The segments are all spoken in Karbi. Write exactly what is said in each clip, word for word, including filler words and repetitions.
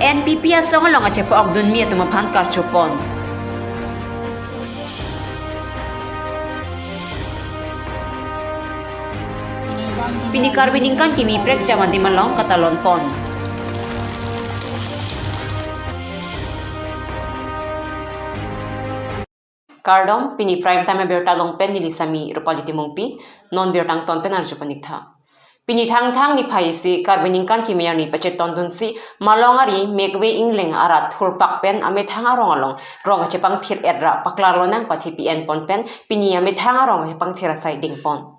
N P P asong along kachepa-okdunmi atum aphan karchopon. Pini Karbi ningkan kimi prekjam adim along katalonpon. Kardom, pini Prime Time abirta along pen neli Sami Rupali Timungpi, non birta angton pen arju panik tha. Pini Thangthang niphai isi Karbi ningkan kimi arni pachetondunsi Malong ari Mekve Ingleng arat thurpak pen amethang arong along rong kachepangthir-et ra paklar lonang pathe pi-enpon pen pini amethang arong kachepangthir asai dingpon.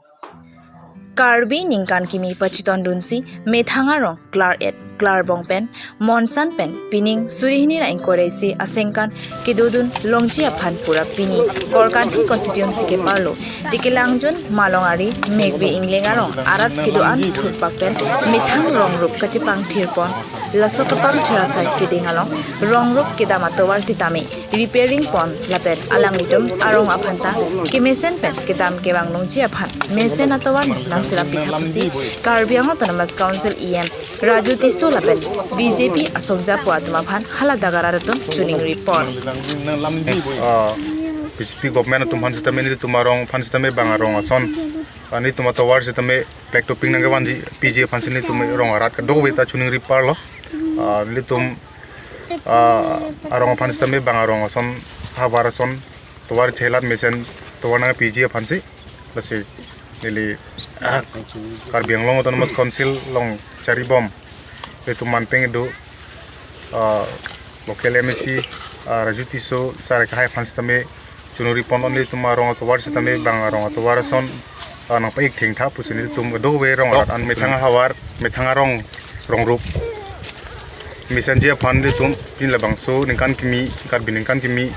Karbi ningkan kimi pachetondunsi methang arong klar-et klarbong pen monsan pen pining suri hini ra ingkoi ra isi asengkan kedodun longji aphan pura pini Korkanthi constituency keparlo Tikilangjun Malong ari Mekve Ingleng arong arat kedo-an thurpak pen methang rong rup kachepangthirpon. Laso kepangthir asai keding along rong rup kedam atovar sitame repairing pon lapen alanglitum arong aphanta kemesen pen kedam kevang longji aphan mesen atovar nangserap pitha pusi Karbi Anglong Autonomous Council E M Raju Tisso lapen B J P asongjapo atum aphan haladak arat atum chuning report. Ah, B J P government atum aphan sitame nelitum arong aphan sitame bang arong ason. Ah, nelitum atovar sitame black topping nangkevanji P G aphan si nelitum rong arat kadokave ta chuning report lo. Ah, nelitum, ah, arong aphan sitame bang arong ason, havar ason, tovar chelat mesen, tovar nangpiji aphansi. Lasi neli, ah, Karbi Anglong Autonomous Council along charibom, nelitum manpeng do, ah, local M A C, ah, Raju Tisso sir kahai aphan sitame chuning report, nelitum arong atovar sitame bang arong atovar ason, ah, nangpa-ik thengtha pusi nelitum kadokave rong arat an methang ahavar, methang arong rong rup mesenji aphan nelitum pini labangso ningkan kimi, Karbi ningkan kimi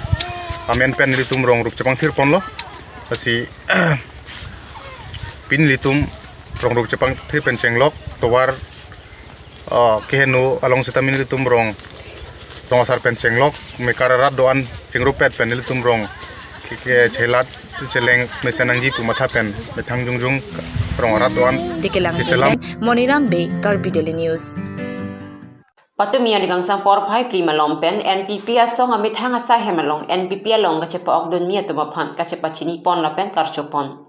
amen pen nelitum rong rup chepangthirponlo. Lasi pini nelitum rong rup chepangthir pen chenglok, tovar, ah, keheno along sitame nelitum rong, rong asar pen chenglok, mekar arat do-an chengruppet pen nelitum rong ke, ke chelat cheleng mesen nangji pu matha pen methang jongjong rong arat do-an Tikilangjun cheselam. Pen Moniram Bey, Karbi Daily News. Patumi arni kangsam porphai phli malom pen N P P asong amethang asai hem along N P P along kachepa-okdunmi atum aphan kachepachinipon lapen karchopon.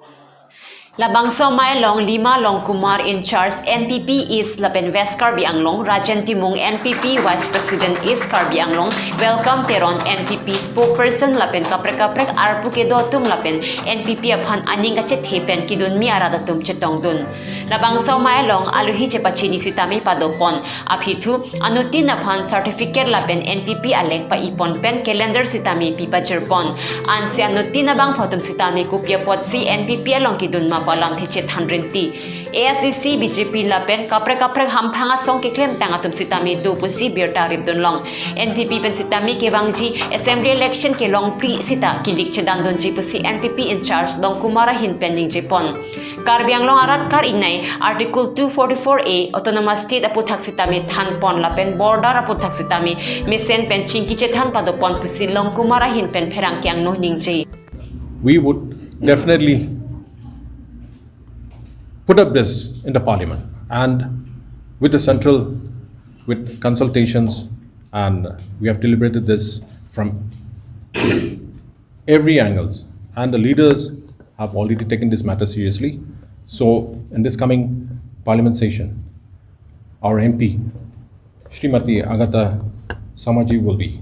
Labangso amei along Lima Longkumar in charge N P P East lapen West Karbi Anglong, Rajen Timung N P P Vice President East Karbi Anglong, Welcome Teron N P P spokesperson lapen kaprek kaprek arpu kedo atum lapen N P P aphan aning kachethe pen kedunmi arat atum chetongdun. Labangso amei along alohi chepachini sitame padopon. Aphi thu anuttin aphan certificate lapen N P P alek pa-ipon pen calendar sitame pipajirpon. Ansi anuttin abangphu atum sitame kopi apotsi N P P along kedun ma pu alamthe chethan rinti. A S D C, B J P lapen kaprek kaprek hamphang asong keklemtang atum sitame do pusi birta ripdunlong. N P P pen sitame kevangji assembly election kelong phli sita kilik chedandunji pusi N P P in charge Longkumar ahin pen ningjepon. Karbi Anglong arat kar-ingnei Article two forty-four A Autonomous State aputhak sitame thanpon lapen border aputhak sitame mesen pen chingki chethan padopon pusi Longkumar ahin pen pherangke angno ningje. We would definitely put up this in the parliament and with the central, with consultations, and we have deliberated this from every angles, and the leaders have already taken this matter seriously. So, in this coming parliament session, our M P, Srimati Agatha Sharma ji, will be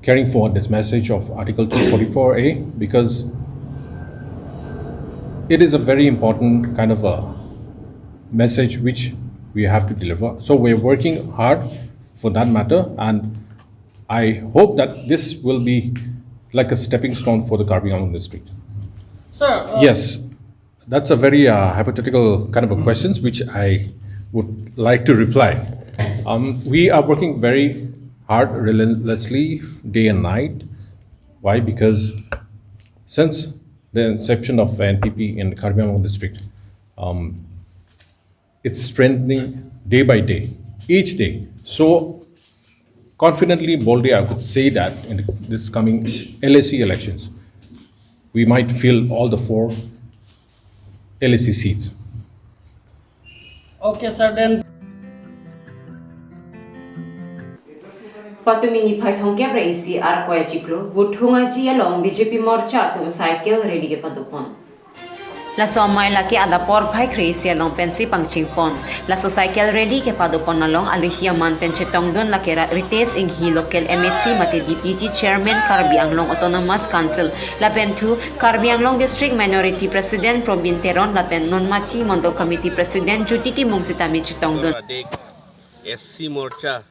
carrying forward this message of Article two forty-four A, because it is a very important kind of a message which we have to deliver. So we're working hard for that matter, and I hope that this will be like a stepping stone for the Karbi Anglong district. Sir, uh, yes, that's a very, uh, hypothetical kind of a questions which I would like to reply. Um, we are working very hard, relentlessly, day and night. Why? Because since the inception of N P P in Karbi Anglong district, um, it's strengthening day by day, each day. So confidently, boldly, I could say that in this coming L A C elections, we might fill all the four L A C seats. Okay, sir, then. Patumi niphai thomkep ra isi Arkoi achiklo Buthung Aji along B J P morcha atum cycle rally kepadopon. Laso amei lake adap porphai kre-isi along pensi pangchingpon. Laso cycle rally kepadopon along aluhi aman pen chetongdun lake ra Ritesh Enghi, local M A C mate Deputy Chairman Karbi Anglong Autonomous Council, lapen thu Karbi Anglong District Minority President Probin Teron lapen Nonmati Mondol Committee President Jyoti Timung sitame chetongdun. Adik S C morcha,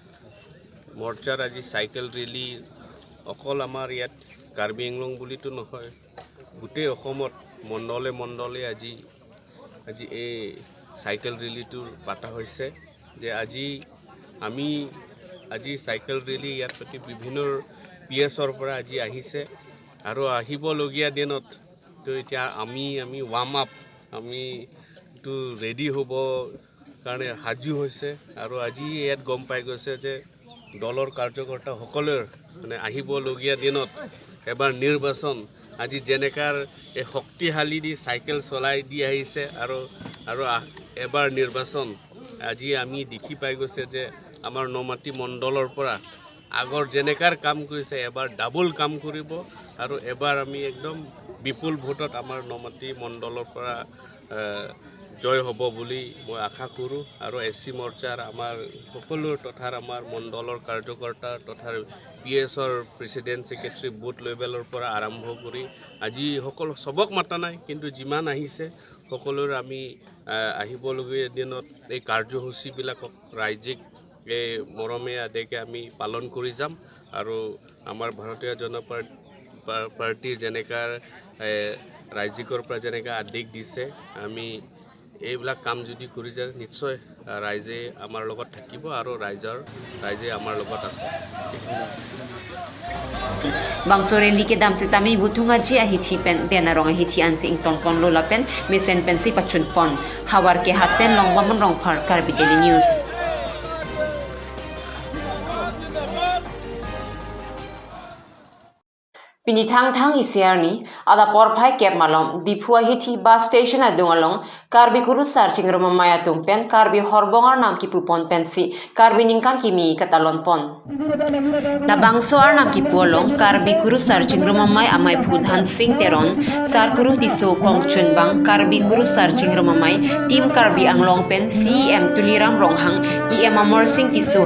morchar আজি cycle rally অকল আমাৰ ইয়াত কাৰ্বি আংলং বুলিতো নহয়, গোটেই অসমত মণ্ডলে মণ্ডলে আজি, আজি এই চাইকেল ৰেলীটো পতা হৈছে। যে আজি আমি, আজি চাইকেল ৰেলী ইয়াত প্ৰতি বিভিন্ন পি এছৰ পৰা আজি আহিছে আৰু আহিবলগীয়া দিনত তো এতিয়া আমি, আমি ৱাৰ্ম আপ, আমি এইটো ৰেডি হ'ব কাৰণে সাজু হৈছে। আৰু আজি ইয়াত গম পাই গৈছে যে দলৰ কাৰ্যকৰ্তাসকলৰ মানে আহিবলগীয়া দিনত এবাৰ নিৰ্বাচন, আজি যেনেকাৰ এই শক্তিশালী দি চাইকেল চলাই দি আহিছে আৰু, আৰু আহ, এবাৰ নিৰ্বাচন আজি আমি দেখি পাই গৈছে যে আমাৰ নমাটি মণ্ডলৰ পৰা আগৰ যেনেকাৰ কাম কৰিছে, এবাৰ ডাবল কাম কৰিব আৰু এবাৰ আমি একদম বিপুল ভোটত আমাৰ নমাটি মণ্ডলৰ পৰা, এ, জয় হ'ব বুলি মই আশা কৰোঁ। আৰু এছ চি মৰ্চাৰ আমাৰ সকলো তথা আমাৰ মণ্ডলৰ কাৰ্যকৰ্তা তথা পি এছৰ প্ৰেচিডেণ্ট, ছেক্ৰেটাৰী, বুথ লেভেলৰ পৰা আৰম্ভ কৰি আজি সকলো চবক মাতা নাই, কিন্তু যিমান আহিছে সকলোৰে আমি, এ, আহিবলগীয়া দিনত এই কাৰ্যসূচীবিলাকক ৰাইজে এই মৰমে আদেকে আমি পালন কৰি যাম। আৰু আমাৰ ভাৰতীয় জনতা পাৰ-, পাৰ-, পাৰ্টীৰ যেনেকা, এ, ৰাইজিকৰ পৰা যেনেকা আদেশ দিছে, আমি এইবিলাক কাম যদি কৰি যায়, নিশ্চয়, আ, ৰাইজে আমাৰ লগত থাকিব আৰু ৰাইজৰ, ৰাইজে আমাৰ লগত আছে। Bangso rally kedam sitame Buthung Aji ahithi pen Den Arong ahithi ansi ingtonponlo lapen mesen pensi pachunpon. Howraghat pen Longbamon Rongphar, Karbi Daily News. Pini Thangthang isi arni, adap porphai kep malom, Diphu ahithi bus station adung along, Karbi Kurusar Chingrum Amei atum pen Karbi Horbong Arnam kipupon pensi Karbi Ningkan Kimi katalonpon. Labangso Arnam kipu along Karbi Kurusar Chingrum Amei amaiphu Dhansing Teron, Sar Kuru Tisso kongchunbang Karbi Kurusar Chingrum Amei, Team Karbi Anglong pen C E M Tuliram Ronghang, E M Amarsing Tisso,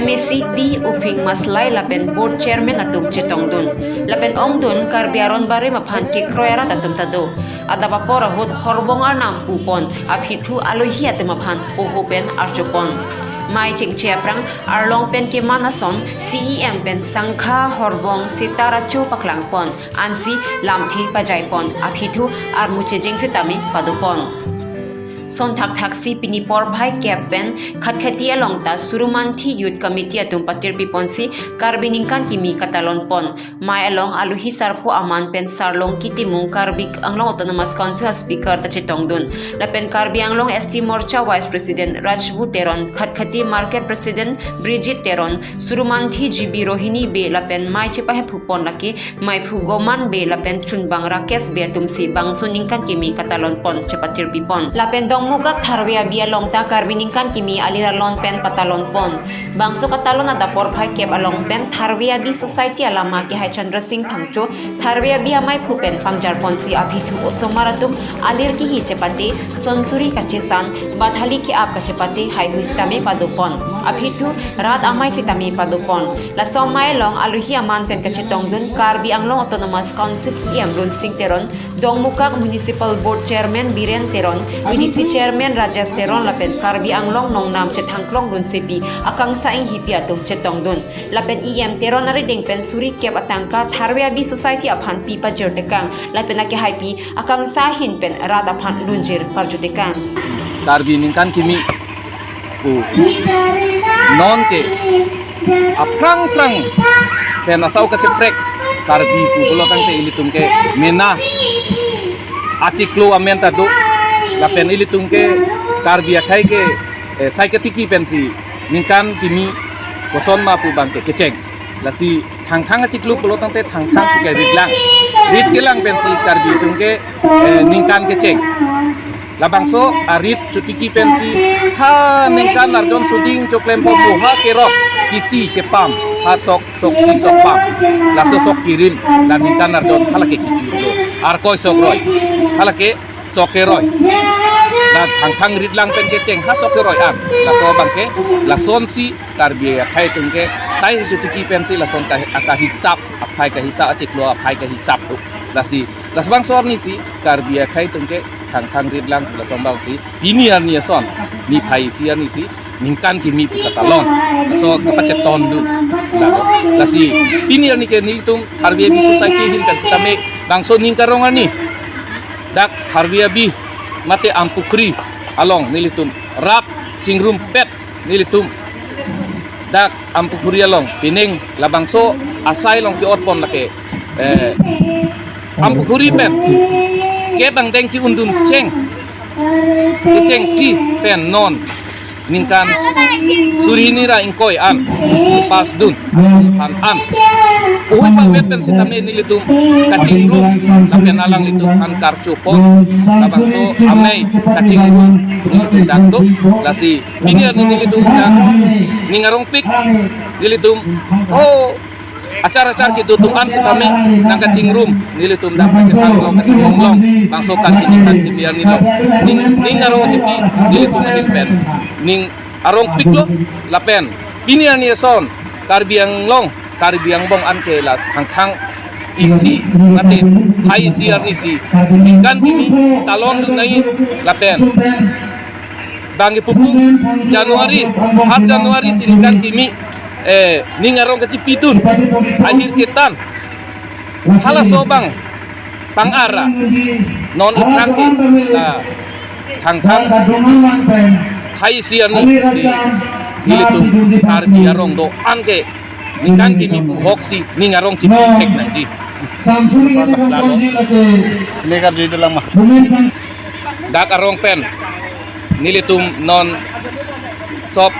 M A C D Uphing Maslai lapen Board Chairman atum chetongdun. Lapen ongdun Karbi Aron Barim aphan kekroi arat atum ta do. Adap apor ahut Horbong Arnam pupon, aphi thu alohi atum aphan poho pen arjupon. Mei chingche aphrang arlong pen keman ason C E M pen sangkha, horbong, sitar acho paklangpon, ansi lamthe pajaipon, aphi thu armu chejeng sitame padopon. Son thakthaksi pini porphai kep pen Khatkhati along ta Surumanthi Youth Committee atum patirpiponsi Karbi Ningkan Kimi katalonpon. Mei along alohi sarpo aman pen Sar Longki Timung, Karbi Anglong Autonomous Council Speaker ta chetongdun. Lapen Karbi Anglong S T Morcha Vice President Rajbu Teron, Khatkhati Market President Brijit Teron, Surumanthi G B Rohini Bey lapen mei chepahephupon lake maiphu Goman Bey lapen chunbang Rakesh Bey atumsi bangso Ningkan Kimi katalonpon chepatirpipon. Lapen Dongmukak Tharve Abi along ta Karbi Ningkan Kimi alir alon pen patalonpon. Bangso katalon adap porphai kep along pen Tharve Abi Society alama kehai Chandra Singh Phangcho, Tharve Abi amaiphu pen pangjarponsi aphi thu osomar atum alir kihi chepate, sonsuri kachesan, bathali ke-ap kachepate, haihui sitame padopon. Aphi thu rat amei sitame padopon. Laso amei along alohi aman pen kachetongdun Karbi Anglong Autonomous Council E M Lunsing Teron, Dongmukak Municipal Board Chairman Biren Teron, V D C Chairman Rajesh Teron lapen Karbi Anglong Nongnam Chethangklong Lunsepi Akangsha Enghipi atum chetongdun. Lapen E M Teron arideng pen suri kep atangka Tharve Abi Society aphan pi pajirtekang, lapen akehaipi Akangsha ahin pen rat aphan lunjir parjutekang. Karbi Ningkan Kimi pu non ke aphrang phrang pen asau kacheprek Karbi pu pulo tangte ilitum ke mena achiklo amen ta do, lapen ilitum ke Karbi akhei ke, eh, sai katiki pensi Ningkan Kimi koson ma pu bang ke kecheng. Lasi Thangthang achiklo pulo tangte Thangthang pu ke rit lang. Rit kelang pensi Karbi atum ke, eh, ningkan kecheng. Labangso arit chotiki pensi ha ningkan arjon suding choklem po ha kerok isi kepam, ha sok, sok si sok pam, laso sok kirim, la ningkan arjon, halake kejutlo. Arkoi sok roi, halake sok keroi. La Thangthang Ritlang pen kecheng, ha sok keroi an. Laso abangke, lasonsi Karbi akhei atum ke, sai jutiki pensi lason ka, akahisap, aphai kahisap, achiklo aphai kahisap tu. Lasi, laso bangso arnisi, Karbi akhei atum ke, Thangthang Ritlang, lason bangsi, pini arni ason, niphai isi arnisi, ningkan kimi pu katalon. Laso kapachetondun. Lalo. Lasi, pini arni ke nelitum, Tharve Abi Society ahin pen sitame, bangso ning karong arni. Dak Tharve Abi, mate Ampukhri along, nelitum, rap, chingrumpet, nelitum. Dak Ampukhri along, pining, labangso, asai along ke-otpon lake, eh, Ampukhri pen, kedang deng ki-undun cheng, kechengsi pen non, ningkan suri hini ra ingkoi an, pasdun, an an. Uhui pavet pen sitame nelitum kachingrum, lapen alanglitum aphan karchopon, labangso amei kachingrum, nelitum dakdo, lasi, pini arni nelitum dak, ning arongpik, nelitum, oh, achar achar kedo atum an sitame nangkachingrum, nelitum dak kachethang long, kachingrum long, bangso kan ini kan kebiar ni long. Ning, ning arong achipi, nelitum ahin pen. Ning arongpiklo, lapen. Pini arni ason, Karbi Anglong, Karbi Angbong an ke la Thangthang isi, mate, phai isi arnisi. Ningkan kimi, talondun nai, lapen. Bang ipupu January, first January si ningkan kimi, eh, ning arong kachipidun, ahir ketan. Halaso abang, pang-ara, non ikrang ke, ah, Thangthang, phai isi arnisi, nelitum, Karbi arong do-an ke, ningkan kimi pu hoksi, ning arong chipi thek nangji. Lalo. Ini Karbi dolang mah. Dak arong pen, nelitum non sop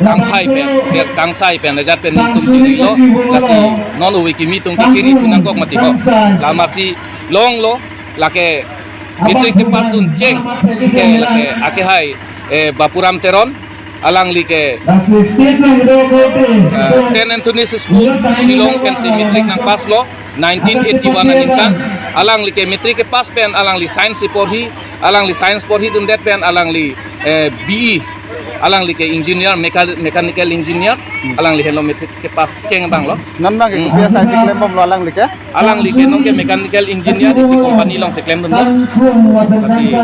kangphai pen, ke kangsai pen, lejat pen nelitum chirilo, lasi non uwi kimi atum ke kiri chu nangkok mati ho. Lamarsi longlo, lake matric kepasdun cheng, ke lake akehai, eh, Bapuram Teron, alangli ke, eh, Saint Anthony's School, Shillong pensi matric nangpaslo, nineteen eighty-one aningkan, alangli ke matric kepas pen, alangli science si porhi, alangli science porhidundet pen, alangli, eh, B E, alangli ke engineer, mecha-, mechanical engineer, alangli henlo matric kepas cheng abanglo. Non abang ke, hmm, kopi asai si klembomlo alangli ke? Alangli ke nonke mechanical engineer isi company alongsi klemdunlo. Lasi,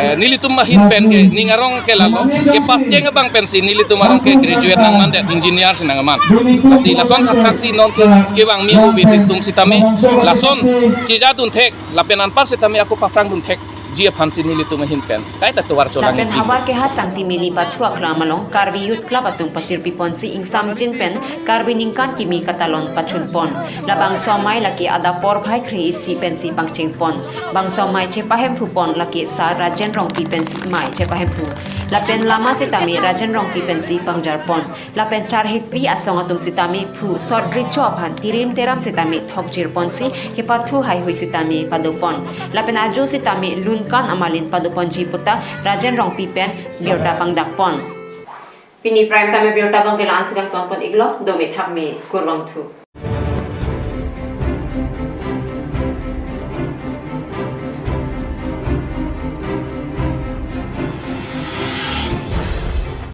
eh, nelitum ahin pen ke ning arong ke lalo. Kepas cheng abang pensi nelitum arong ke graduate nangmandet, engineer si nangman. Lasi lason thakthak si nonke, kevang mi ubi atum sitame. Lason chejadun thek, lapen anpar sitame ako paphrangdun thekji aphansi nelitum ahin pen kaita tovar cholang. Lapen iti havar kehat Sangti Mili pathu aklam along Karbi Youth Club atum pachirpiponsi ingsamjin pen Karbi ningkan kimi katalon pachunpon. Labangso amei lake adap porphai kre-isi pensi pangchengpon. Bangso amei chepahemphupon lake Sar Rajen Rongpi pensi amei chepahemphu. Lapen lama sitame Rajen Rongpi pensi pangjarpon. Lapen charhepi asong atum sitame phu sot recho aphan kirim teram sitame thokjirponsi kepathu haihui sitame padopon. Lapen ajo sitame lunkan amalin padoponji puta Rajen Rongpi pen birta pangdakpon. Pini Prime Time birta abang ke la-an si kangtonpon iklo, dome thakme, kurvangthu.